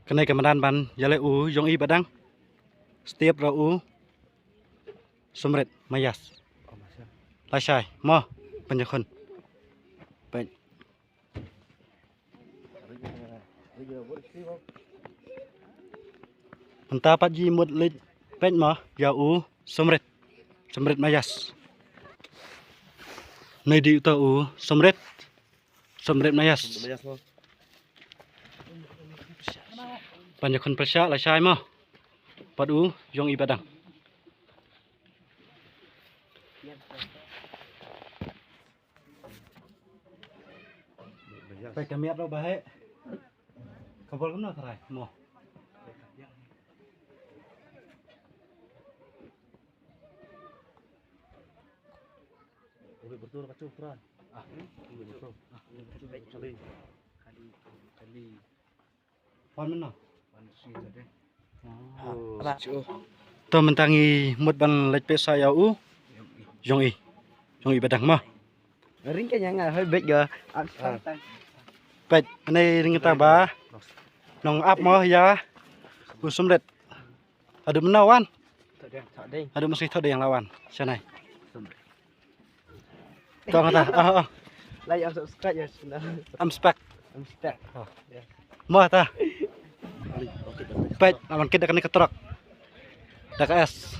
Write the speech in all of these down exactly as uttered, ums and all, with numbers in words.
Kane ka madan ban ïaleh u Yong I Badang. Step ra u Sumrit Mayas. Lashai mo, pynjakhun. Peit. Mynta pat ji mut leit peit mo ïa u Sumrit. Sumrit Mayas. Nai di uta u Sumrit. Sumrit Mayas. Pynjakhun pyrshah lashai mo. Pat u Yong I Badang. Peit ka miat ruh ba heh. Ka bol kumno trai mo. Ubi bertur ka chu trai. Ah, ubi bertur. Kali. Kali. Wan mynno? Wan shi tadi. Oh. To mynta ngi mut ban leit peit sa ïa u Yong I. Yong I Badang mo. Ring ka nyang hoi beit ga. Peit, ane ring ta ba. Nong ap mo ïa u Sumrit. Haduh mynno wan? Haduh mynstep thok dei la wan. Shanai. To ngata. Oh, oh. Like and subscribe ya channel. Am spek. Am spek. Oh. Mo ta. Peit, la wan kit da kane ka trok. Da ka S.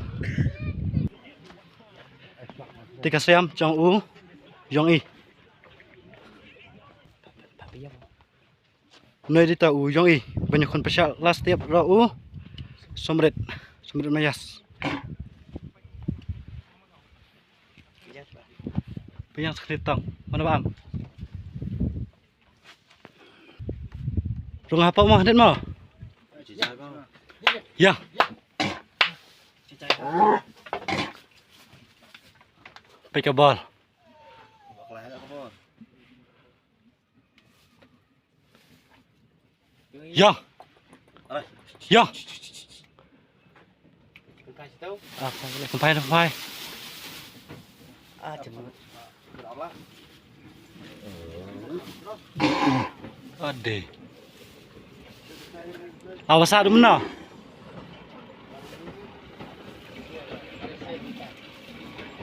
Te ka siam jong u Yong I. Nai di ta u Yong I, ban ïakhun pyrshah last step ra u Sumrit, Sumrit Mayas. Pynïang sa khlieh tang, mano ba am. Rung hapoh mo, hadit mo. Ïa. Peit ka bol. Ïa. Ïa. Ah, kumpai, kumpai. Ah, jemut. Ade. Awas, ah, dumna.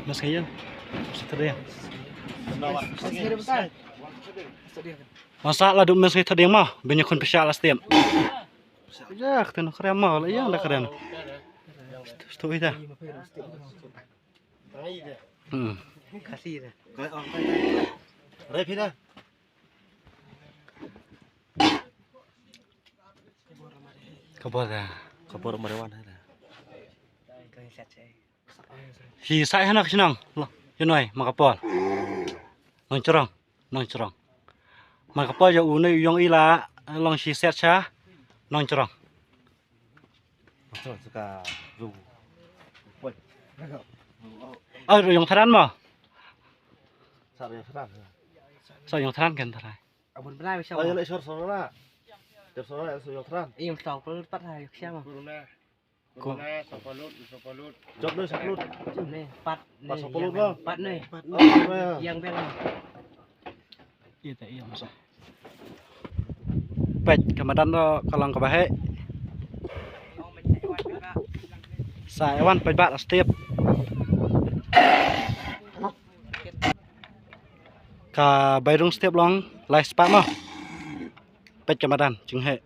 Mas kayo. Mas kayo. Mas kayo. Masa la dum mes ngi thading ma, bin ïakhun pyrshah last step. Ïa, kata na kren ma, la ïa da kren. Stu ita. Hmm. Kasi dah. Rai pina. Kabor dah. Kabor marijuana dah. Shi sai hana ka shnong. Lo, ïa noi, ma ka por. Nongchrong, Nongchrong. Ma ka por ïa u ne u Yong I la long shi set sha Nongchrong. Ai, ru Yong Tharan ma. Sa Yong Tharan. Sa Yong Tharan kan Tharan. Abun bla bi sa. Ai, le sor sor la. Ter sor la, sor Yong Tharan. Ïa, Yong Tharan, perlu pat ha, Yong Siam. Ko. Jop ne, sop lut. Jop ne, pat ne, pat sop lut, bang. Pat ne. Pat ne. Yang bel. Ïa ta ïa masa. Peit ka madan to ka long kaba heh. Sa ïa wan peit ba last step. Ka bai rung step long lai spah ma. Peit ka madan jing heh.